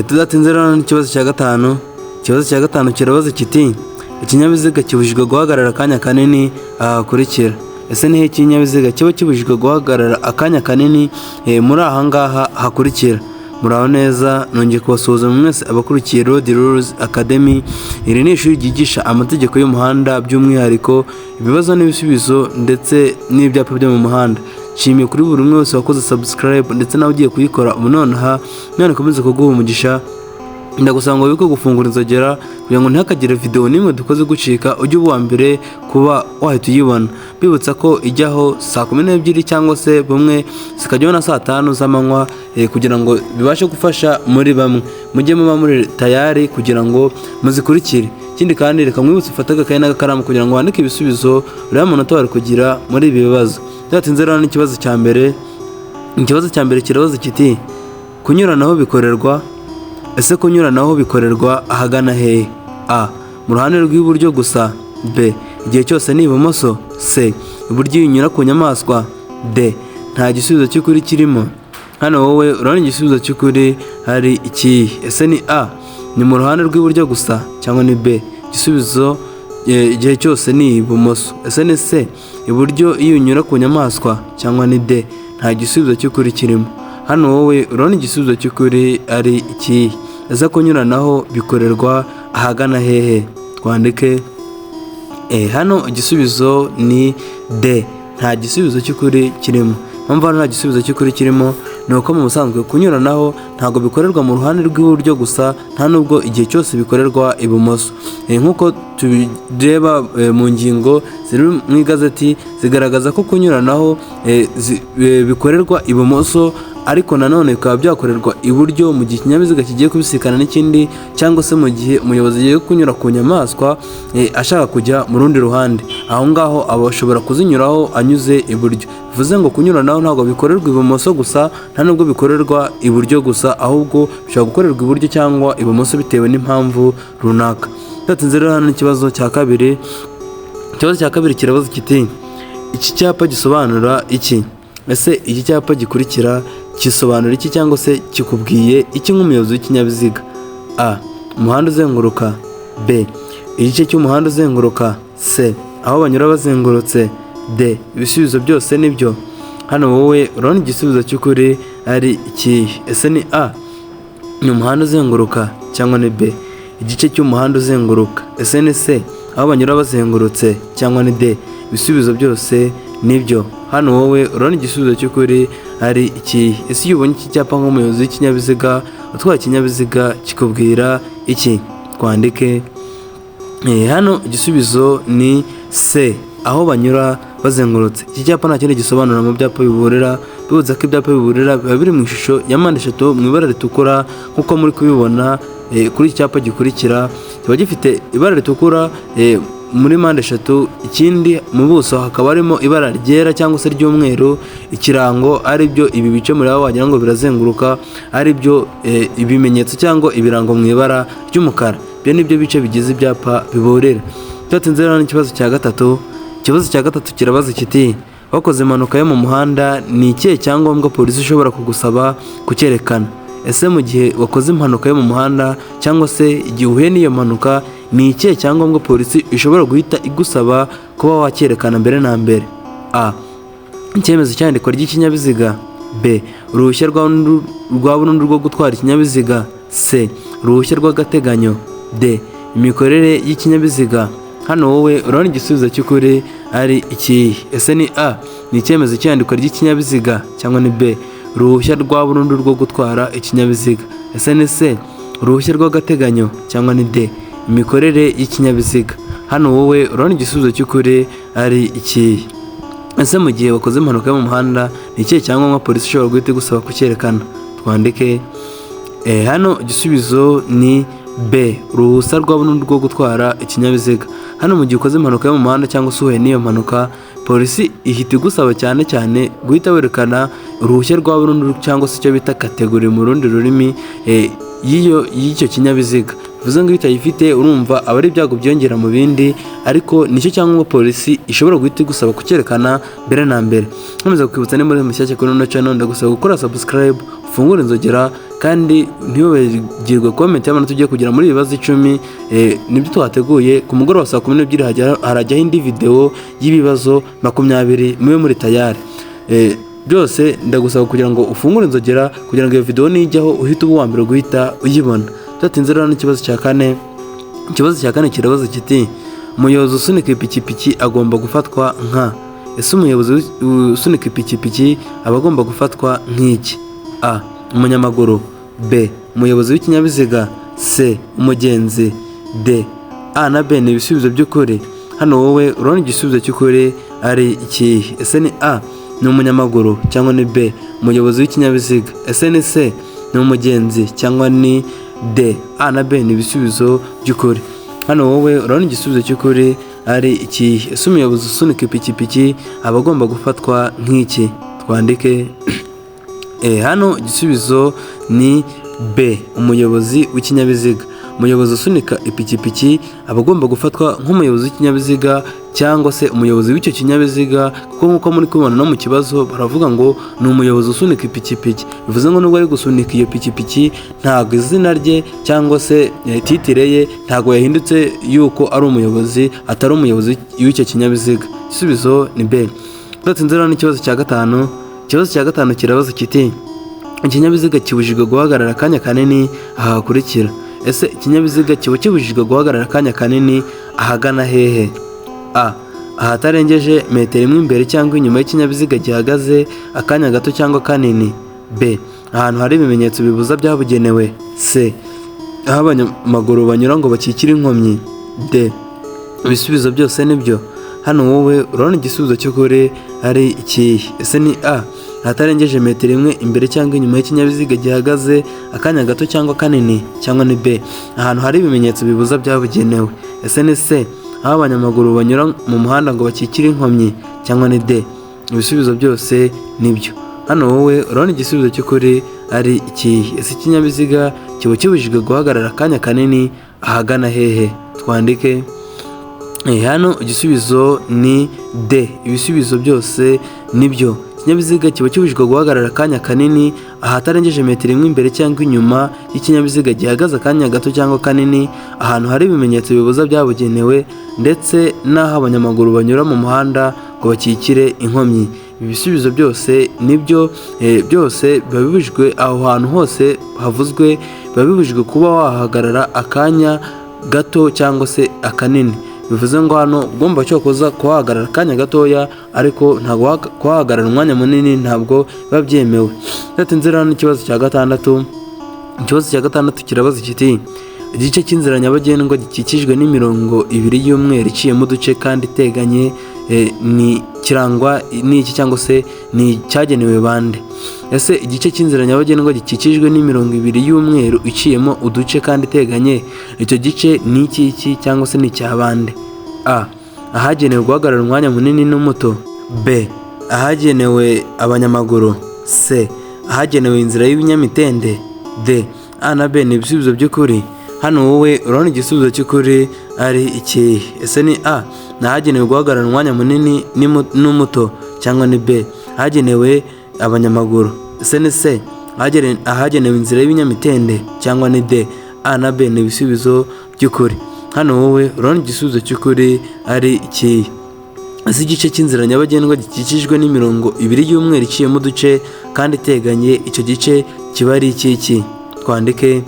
Tudatinze rero n'ikibazo cya gatanu. Ikibazo cya gatanu kirabaza kiti: "Ikinyabiziga kibujijwe guhagarara akanya kanini aha hakurikira." Ese nihe ikinyabiziga kiba kibujijwe guhagarara akanya kanini muri aha ngaha hakurikira? Muraho neza, nongeye kubasuhuza mwese abakurikiye Road Rules Academy. Iri ni ishuri ryigisha amategeko y'umuhanda, by'umwihariko ibibazo n'ibisubizo ndetse n'ibyapa byo mu muhanda. Nshimiye kuri buri umwe wese wakoze subscribe ndetse nawe ugiye kuyikora ubu nonaha. Imana ikomeze kuguha umugisha. Ndagusaba ngo wibuke gufungura inzogera kugira ngo ntihakagire video n'imwe dukoze gucika, ujye uba uwa mbere kuba wahita uyibona. Bibutsa ko ijyaho saa 12 cyangwa se bumwe, zikajyaho na saa 5 z'amanywa, kugira ngo bibashe gufasha muri bamwe, mujye muba muri tayari kugira ngo muzikurikire. Ikindi kandi, reka mwibutse ufate agakayi n'agakaramu kugira ngo wandike ibisubizo, urebe amanota wari kugira muri ibi bibazo. Tudatinze rero n'ikibazo cya mbere. Ikibazo cya mbere kirabaza kiti: "Kunyuranaho bikorerwa." Ese kunyuranaho bikorerwa ahagana hehe? A, mu ruhande rw'iburyo gusa. B, igihe cyose ni ibumoso. C, iburyo iyo unyura ku nyamaswa. D, nta gisubizo cy'ukuri kirimo. Hano wowe urabona igisubizo cy'ukuri hari ikihe? Ese ni A, ni mu ruhande rw'iburyo gusa, cyangwa ni B, igisubizo igihe cyose ni ibumoso? Ese ni C, iburyo iyo unyura ku nyamaswa, cyangwa ni D, nta gisubizo cy'ukuri kirimo? Hano wowe urabona igisubizo cy'ukuri ari ikihe? Ese kunyuranaho bikorerwa ahagana hehe? Twandike. Hano igisubizo ni D, nta gisubizo cy'ukuri kirimo. Impamvu hano nta gisubizo cy'ukuri kirimo ni uko mu busanzwe kunyuranaho ntabwo bikorerwa mu ruhande rw'iburyo gusa, nta nubwo igihe cyose bikorerwa ibumoso. Nk'uko tubireba mu ngingo ziri mu igazeti, zigaragaza ko kunyuranaho bikorerwa ibumoso, ariko nanone bikaba byakorerwa iburyo mu gihe ikinyabiziga kigiye kubisikana n'ikindi, cyangwa se mu gihe umuyobozi agiye kunyura ku nyamaswa ashaka kujya mu rundi ruhande. Aho ngaho aba ashobora kuzinyuraho anyuze iburyo. Bivuze ngo kunyuranaho ntabwo bikorerwa ibumoso gusa, nta nubwo bikorerwa iburyo gusa, ahubwo bishobora gukorerwa iburyo cyangwa ibumoso bitewe n'impamvu runaka. Tudatinze rero, hano ikibazo cya kabiri. Ikibazo cya kabiri kirabaza kiti: "Iki cyapa gisobanura iki?" Ese iki cyapa gikurikira gisobanura iki, cyangwa se kikubwiye iki nk'umuyobozi w'ikinyabiziga? A, umuhanda uzenguruka. B, igice cy'umuhanda uzenguruka. C, aho banyura bazengurutse. D, ibisubizo byose nibyo. Hano wowe urabona igisubizo cy'ukuri ari ikihe? Ese ni A, ni umuhanda uzenguruka, cyangwa ni B, igice cy'umuhanda uzenguruka? Ese ni C, aho banyura bazengurutse, cyangwa ni D, ibisubizo byose nibyo? Hano wowe urabona igisubizo cy'ukuri ari ikihe? Ese iyo ubonye iki cyapa nk'umuyobozi w'ikinyabiziga utwaye ikinyabiziga, kikubwira iki? Twandike. Hano igisubizo ni C, aho banyura bazengurutse. Iki cyapa nta kindi gisobanura mu byapa biburira. Bibutsa ko ibyapa biburira biba biri mu ishusho ya mpande eshatu mu ibara ritukura, nk'uko muri kubibona kuri iki cyapa gikurikira. Kiba gifite ibara ritukura muri mpande eshatu, ikindi mu buso hakaba harimo ibara ryera cyangwa se ry'umweru, ikirango ari byo ibi bice muri aho wagira ngo birazenguruka, ari byo ibimenyetso cyangwa ibirango mu ibara ry'umukara. Ibyo ni byo bice bigize ibyapa biburira. Tudatinze rero n'ikibazo cya gatatu. Ikibazo cya gatatu kirabaza kiti: "Wakoze impanuka yo mu muhanda, ni ikihe cyangombwa polisi ishobora kugusaba kucyerekana?" Ese mu gihe wakoze impanuka yo mu muhanda, cyangwa se igihe uhuye n'iyo mpanuka, ni ikihe cyangombwa polisi ishobora guhita igusaba kuba wacyerekana mbere na mbere? A, icyemezo cy'iyandikwa ry'ikinyabiziga. B, uruhushya rwa burundu rwo gutwara ikinyabiziga. C, uruhushya rw'agateganyo. D, imikorere y'ikinyabiziga. Hano wowe urabona igisubizo cy'ukuri ari ikihe? Ese ni A, ni icyemezo cy'iyandikwa ry'ikinyabiziga, cyangwa ni B, uruhushya rwa burundu rwo gutwara ikinyabiziga? Ese ni C, uruhushya rw'agateganyo, cyangwa ni D, imikorere y'ikinyabiziga? Hano wowe urabona igisubizo cy'ukuri ari ikihe? Ese mu gihe wakoze impanuka yo mu muhanda, ni ikihe cyangombwa polisi ishobora guhita igusaba kucyerekana? Twandike. Hano igisubizo ni B, uruhushya rwa burundu rwo gutwara ikinyabiziga. Hano mu gihe ukoze impanuka yo mu muhanda cyangwa se uhuye n'iyo mpanuka, polisi ihita igusaba cyane cyane guhita werekana uruhushya rwa burundu, cyangwa se icyo bita catégorie mu rundi rurimi, y'icyo kinyabiziga. Bivuze ngo iyo utayifite, urumva aba ari ibyago byiyongera mu bindi, ariko nicyo cyangombwa polisi ishobora guhita igusaba kucyerekana mbere na mbere. Nkomeza kukwibutsa, niba uri mushyashya kuri ino channel, ndagusaba gukora subscribe, ufungure inzogera kandi. Kandi ntiwibagirwe comment y'amanota ugiye kugira muri ibibazo 10. Nibyo twateguye. Ku mugoroba saa 12 harajyaho indi video y'ibibazo 20. Mube muri tayari. Byose ndagusaba kugira ngo ufungure inzogera, kugira ngo iyo video nijyaho uhite uba uwa mbere guhita uyibona. Tudatinze rero n'ikibazo cya kane. Ikibazo cya kane kirabaza kiti: umuyobozi usunika ipikipiki agomba gufatwa nka. Ese umuyobozi usunika ipikipiki aba agomba gufatwa nk'iki? A, umunyamaguru; B, umuyobozi w'ikinyabiziga; C, umugenzi; D, A na B ni ibisubizo by'ukuri. Hano wowe urabona igisubizo cy'ukuri ari ikihe? Ese ni A, ni umunyamaguru, cyangwa ni B, umuyobozi w'ikinyabiziga? Ese ni C, ni umugenzi, cyangwa ni D, A na B ni ibisubizo by'ukuri? Hano wowe urabona igisubizo cy'ukuri ari ikihe? Ese umuyobozi usunika ipikipiki aba agomba gufatwa nk'iki? Twandike. Hano igisubizo ni B, umuyobozi w'ikinyabiziga. Umuyobozi usunika ipikipiki aba agomba gufatwa nk'umuyobozi w'ikinyabiziga cyangwa se umuyobozi w'icyo kinyabiziga, kuko nk'uko muri kubibona no mu kibazo baravuga ngo ni umuyobozi usunika ipikipiki. Bivuze ngo nubwo ari gusunika iyo pikipiki, ntabwo izina rye cyangwa se titre ye ntabwo yahindutse yuko ari umuyobozi, atari umuyobozi w'icyo kinyabiziga. Igisubizo ni B. Tudatinze rero n'ikibazo cya gatanu. Ikibazo cya gatanu kirabaza kiti: ikinyabiziga kibujijwe guhagarara akanya kanini aha hakurikira. Ese ikinyabiziga kiba kibujijwe guhagarara akanya kanini ahagana hehe? A, ahatarengeje metero imwe imbere cyangwa inyuma y'ikinyabiziga gihagaze akanya gato cyangwa kanini; B, ahantu hari ibimenyetso bibuza byabugenewe; C, aho abanyamaguru banyura ngo bakikire inkomyi; D, ibisubizo byose nibyo. Hano wowe urabona igisubizo cy'ukuri ari ikihe? Ese ni A, ahatarengeje metero imwe imbere cyangwa inyuma y'ikinyabiziga gihagaze akanya gato cyangwa kanini, cyangwa ni B, ahantu hari ibimenyetso bibuza byabugenewe? Ese ni C, aho abanyamaguru banyura mu muhanda ngo bakikire inkomyi, cyangwa ni D, ibisubizo byose nibyo? Hano wowe urabona igisubizo cy'ukuri ari ikihe? Ese ikinyabiziga kiba kibujijwe guhagarara akanya kanini ahagana hehe? Twandike. Hano igisubizo ni D, ibisubizo byose nibyo. Ikinyabiziga kiba kibujijwe guhagarara akanya kanini ahatarengeje metero imwe imbere cyangwa inyuma y'ikinyabiziga gihagaze akanya gato cyangwa kanini, ahantu hari ibimenyetso bibuza byabugenewe, ndetse n'aho abanyamaguru banyura mu muhanda ngo bakikire inkomyi. Ibi bisubizo byose nibyo. Byose biba bibujijwe. Aho hantu hose havuzwe biba bibujijwe kuba wahagarara akanya gato cyangwa se akanini. Bivuze ngo hano ugomba cyokoza kuhahagarara akanya gatoya, ariko ntabwo kuhahagarara umwanya munini, ntabwo biba byemewe. Tudatinze rero n'ikibazo cya gatandatu. Ikibazo cya gatandatu kirabaza kiti: igice cy'inzira nyabagendwa gikikijwe n'imirongo ibiri y'umweru iciyemo uduce kandi iteganye ni kirangwa n'iki, cyangwa se ni icyagenewe bande? Ese igice cy'inzira nyabagendwa gikikijwe n'imirongo ibiri y'umweru iciyemo uduce kandi iteganye, icyo gice ni iki cyangwa se ni icya bande? A, ahagenewe guhagarara umwanya munini n'umuto; B, ahagenewe abanyamaguru; C, ahagenewe inzira y'ibinyamitende; D, A na B ni ibisubizo by'ukuri. Hano wowe urabona igisubizo cy'ukuri ari ikihe? Ese ni A, ni ahagenewe guhagarara umwanya munini n'umuto, cyangwa ni B, ahagenewe abanyamaguru? Ese ni C, ahagenewe inzira y'ibinyamitende, cyangwa ni D, A na B ni ibisubizo by'ukuri? Hano wowe urabona igisubizo cy'ukuri ari ikihe? Ese igice cy'inzira nyabagendwa gikikijwe n'imirongo ibiri y'umweru iciyemo uduce kandi iteganye, icyo gice kiba ari iki? Twandike.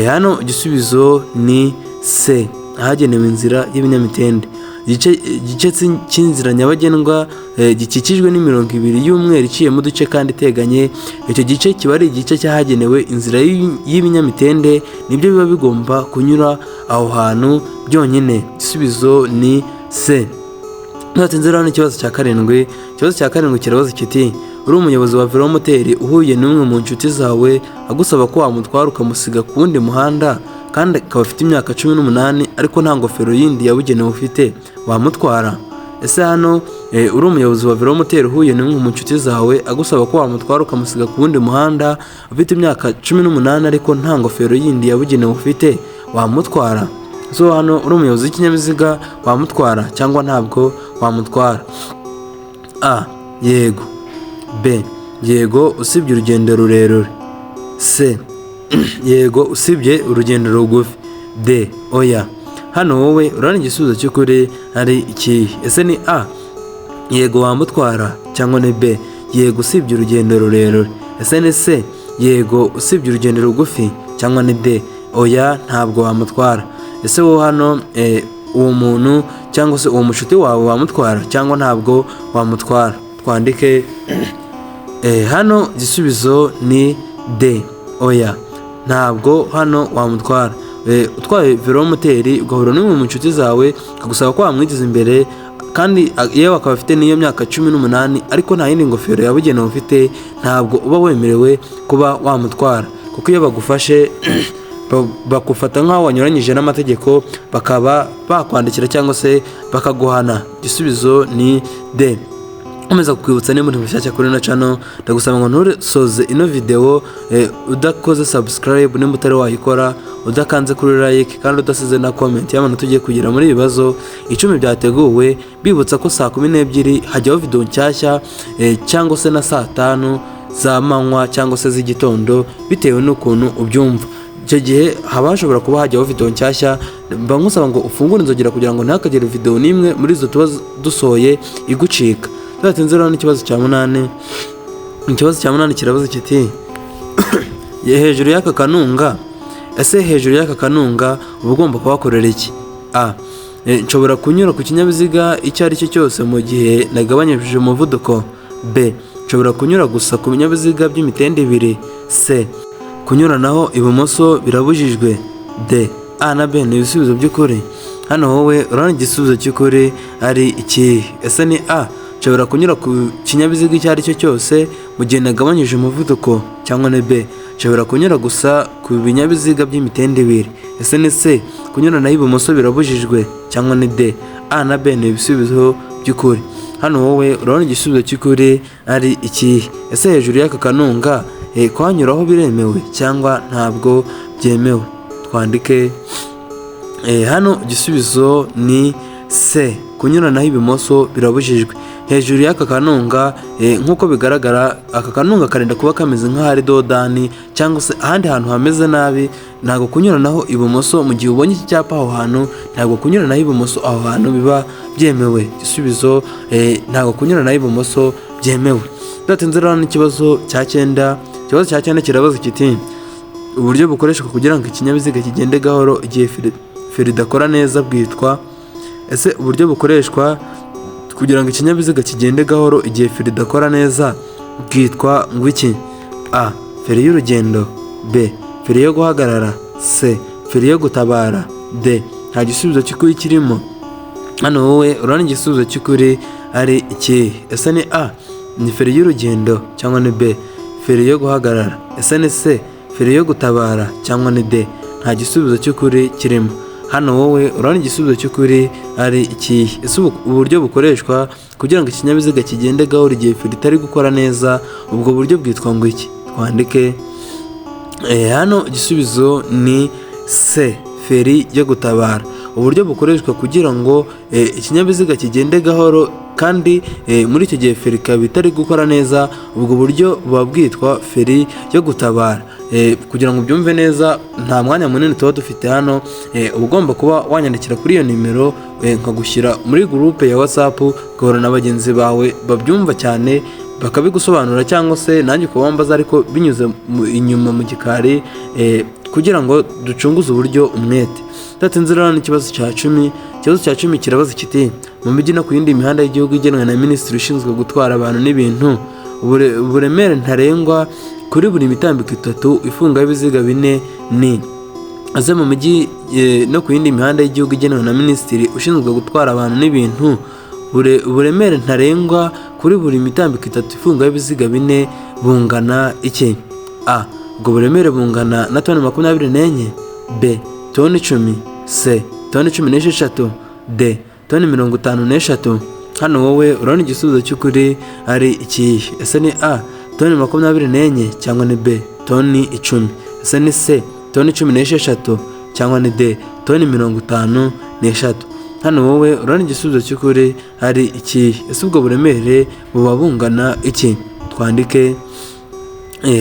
Hano igisubizo ni C, ahagenewe inzira y'ibinyamitende. Igice cy'inzira nyabagendwa gikikijwe n'imirongo ibiri y'umweru iciyemo uduce kandi iteganye, icyo gice kiba ari igice cyahagenewe inzira y'ibinyamitende, nibyo biba bigomba kunyura aho hantu byonyine. Igisubizo ni C. Tudatinze rero n'ikibazo cya karindwi. Ikibazo cya karindwi kirabaza kiti: uri umuyobozi wa velomoteri, uhuye n'umwe mu nshuti zawe agusaba ko wamutwara ukamusiga ku wundi muhanda, kandi akaba afite imyaka 18 ariko nta ngofero yindi yabugenewe ufite, wamutwara? Ese hano uri umuyobozi wa velomoteri, uhuye n'umwe mu nshuti zawe agusaba ko wamutwara ukamusiga ku wundi muhanda, ufite imyaka 18 ariko nta ngofero yindi yabugenewe ufite, wamutwara? So hano uri umuyobozi w'ikinyabiziga, wamutwara cyangwa ntabwo wamutwara? A, yego; B, yego usibye urugendo rurerure; C. Yego, usibye urugendo rugufi. D. Oya. Hano wowe urabona igisubizo cy'ukuri ari ikihe? Ese ni A, yego wamutwara, cyangwa ni B, yego usibye urugendo rurerure? Ese ni C, yego usibye urugendo rugufi, cyangwa ni D, oya ntabwo wamutwara? Ese wowe hano uwo muntu cyangwa se uwo mushuti wawe wamutwara cyangwa ntabwo wamutwara? Twandike. Hano igisubizo ni D, oya ntabwo hano wamutwara. Utwaye velomoteri ugahura n'umwe mu nshuti zawe akagusaba ko wamwigiza imbere, kandi yewe akaba afite n'iyo myaka 18, ariko nta yindi ngofero yabugenewe ufite, ntabwo uba wemerewe kuba wamutwara, kuko iyo bagufashe bakufata nk'aho wanyuranyije n'amategeko, bakaba bakwandikira cyangwa se bakaguhana. Igisubizo ni D. Nkomeza kukwibutsa, niba uri mushyashya kuri ino channel, ndagusaba ngo ntusoze ino video udakoze subscribe nimba utari wayikora, udakanze kuri like, kandi udasize na comment y'abantu. Tugiye kugera muri ibibazo 10 byateguwe. Bibutsa ko saa 12 hajyaho video nshyashya, cyangwa se na saa 5 za manywa cyangwa se z'igitondo, bitewe n'ukuntu ubyumva. Icyo gihe haba hashobora kuba hajyaho video nshyashya. Mba nkusaba ngo ufungure inzogera kugira ngo ntihakagire video n'imwe muri izo tuba dusohoye igucika. Tudatinze rero n'ikibazo cya munani. Ikibazo cya munani kirabaza kiti: "Ye, hejuru y'aka kanunga, ese hejuru y'aka kanunga uba ugomba kuhakorera iki?" A. Nshobora kunyura ku kinyabiziga icyo ari cyo cyose mu gihe nagabanyije umuvuduko. B. Nshobora kunyura gusa ku binyabiziga by'imitende ibiri. C. Kunyuranaho ibumoso birabujijwe. D. A na B ni ibisubizo by'ukuri. Hano wowe urabona igisubizo cy'ukuri ari ikihe? Ese ni A, nshobora kunyura ku kinyabiziga icyo ari cyo cyose mu gihe nagabanyije umuvuduko, cyangwa ni B, nshobora kunyura gusa ku binyabiziga by'imitende ibiri? Ese ni C, kunyuranaho ibumoso birabujijwe, cyangwa ni D, A na B ni ibisubizo by'ukuri? Hano wowe urabona igisubizo cy'ukuri ari ikihe? Ese hejuru y'aka kanunga kuhanyuraho biremewe cyangwa ntabwo byemewe? Twandike. Hano igisubizo ni C, kunyuranaho ibumoso birabujijwe. Hejuru y'aka kanunga, nk'uko bigaragara, aka kanunga karinda kuba kameze nk'ahari dodani cyangwa se ahandi hantu hameze nabi. Ntabwo kunyuranaho ibumoso mu gihe ubonye iki cyapa aho hantu, ntabwo kunyuranaho ibumoso aho hantu biba byemewe. Igisubizo, ntabwo kunyuranaho ibumoso byemewe. Tudatinze rero n'ikibazo cya cyenda. Ikibazo cya cyenda kirabaza kiti: "Uburyo bukoreshwa kugira ngo ikinyabiziga kigende gahoro igihe feri idakora neza bwitwa?" Ese uburyo bukoreshwa kugira ngo ikinyabiziga kigende gahoro igihe feri idakora neza bwitwa ngo iki? A. Feri y'urugendo. B. Feri yo guhagarara. C. Feri yo gutabara. D. Nta gisubizo cy'ukuri kirimo. Hano wowe urabona igisubizo cy'ukuri ari ikihe? Ese ni A, ni feri y'urugendo, cyangwa ni B, feri yo guhagarara? Ese ni C, feri yo gutabara, cyangwa ni D, nta gisubizo cy'ukuri kirimo? Hano wowe urabona igisubizo cy'ukuri ari ikihe? Ese uburyo bukoreshwa kugira ngo ikinyabiziga kigende gahoro igihe feri itari gukora neza, ubwo buryo bwitwa ngo iki? Twandike. Hano igisubizo ni C, feri yo gutabara. Uburyo bukoreshwa kugira ngo ikinyabiziga kigende gahoro kandi muri icyo gihe feri ikaba itari gukora neza, ubwo buryo buba bwitwa feri yo gutabara. Kugira ngo ubyumve neza, nta mwanya munini tuba dufite hano. Uba ugomba kuba wanyandikira kuri iyo nimero, nkagushyira muri groupe ya WhatsApp, ugahura na bagenzi bawe babyumva cyane bakabigusobanura, cyangwa se nanjye ukaba wambaza ariko binyuze inyuma mu gikari, kugira ngo ducunguze uburyo umwete. Tudatinze rero n'ikibazo cya 10. Ikibazo cya 10 kirabaza kiti: "Mu mijyi no ku yindi mihanda y'igihugu igenwa na minisitiri ushinzwe gutwara abantu n'ibintu, uburemere ntarengwa kuri buri mitambiko itatu ifunga ibiziga bine ni?" Aze mu mijyi no ku yindi mihanda y'igihugu igenwa na minisitiri ushinzwe gutwara abantu n'ibintu, uburemere ntarengwa kuri buri mitambiko itatu ifunga ibiziga bine bungana iki? A. Ubwo buremere bungana na toni 24. B. Toni 10. C. Toni 16. D. Toni 53. Hano wowe urabona igisubizo cy'ukuri ari ikihe? Ese ni A, toni 24, cyangwa ni B, toni 10? Ese ni C, toni 16, cyangwa ni D, toni 53? Hano wowe urabona igisubizo cy'ukuri ari ikihe? Ese ubwo buremere buba bungana iki? Twandike.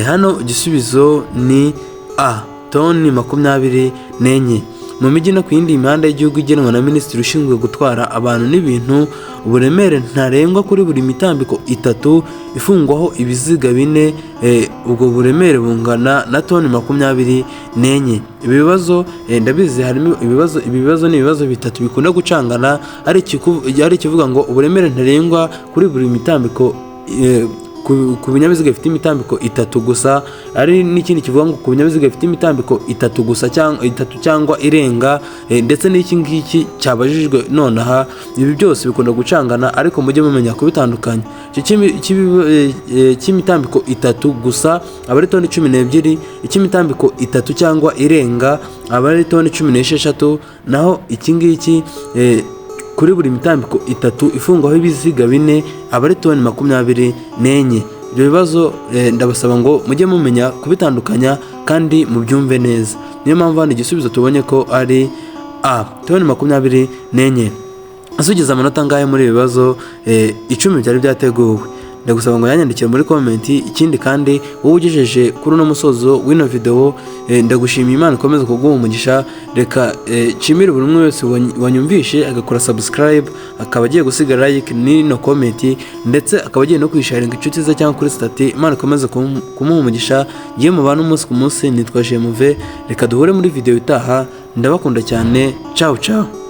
Hano igisubizo ni A. A, toni 24. Mu mijyi no ku yindi mihanda y'igihugu igenwa na minisitiri ushinzwe gutwara abantu n'ibintu, uburemere ntarengwa kuri buri mitambiko itatu ifungwaho ibiziga bine, ubwo buremere bungana na toni 24. Ibi bibazo, ndabizi harimo ibibazo, ibi bibazo ni ibibazo bitatu bikunda gucangana. Ari ikivuga ngo uburemere ntarengwa kuri buri mitambiko ku binyabiziga bifite imitambiko itatu gusa, ari n'ikindi kivuga ngo ku binyabiziga bifite imitambiko itatu gusa cyangwa itatu cyangwa irenga, ndetse n'iki ngiki cyabajijwe nonaha. Ibi byose bikunda gucangana, ariko mujye mumenya kubitandukanya. Icyo cy'imitambiko itatu gusa aba ari toni 12, icy'imitambiko itatu cyangwa irenga aba ari toni 16, naho iki ngiki kuri buri mitambiko itatu ifungwaho ibiziga bine aba ari toni 24. Ibyo bibazo, ndabasaba ngo mujye mumenya kubitandukanya kandi mubyumve neza. Niyo mpamvu hano igisubizo tubonye ko ari A, toni 24. Ese ugize amanota angahe muri ibi bibazo 10 byari byateguwe? Ndagusaba ngo yanyandikire muri comment. Ikindi kandi, wowe ugejeje kuri uno musozo w'ino video, ndagushimiye, Imana ikomeze kuguha umugisha. Reka nshimire buri umwe wese wanyumvishe agakora subscribe, akaba agiye gusiga like n'ino comment, ndetse akaba agiye no kwisharinga inshuti ze cyangwa kuri status. Imana ikomeze kumuha umugisha. Ngiye mubana umunsi ku munsi, nitwa Jemuve. Reka duhure muri video itaha. Ndabakunda cyane. Ciao ciao.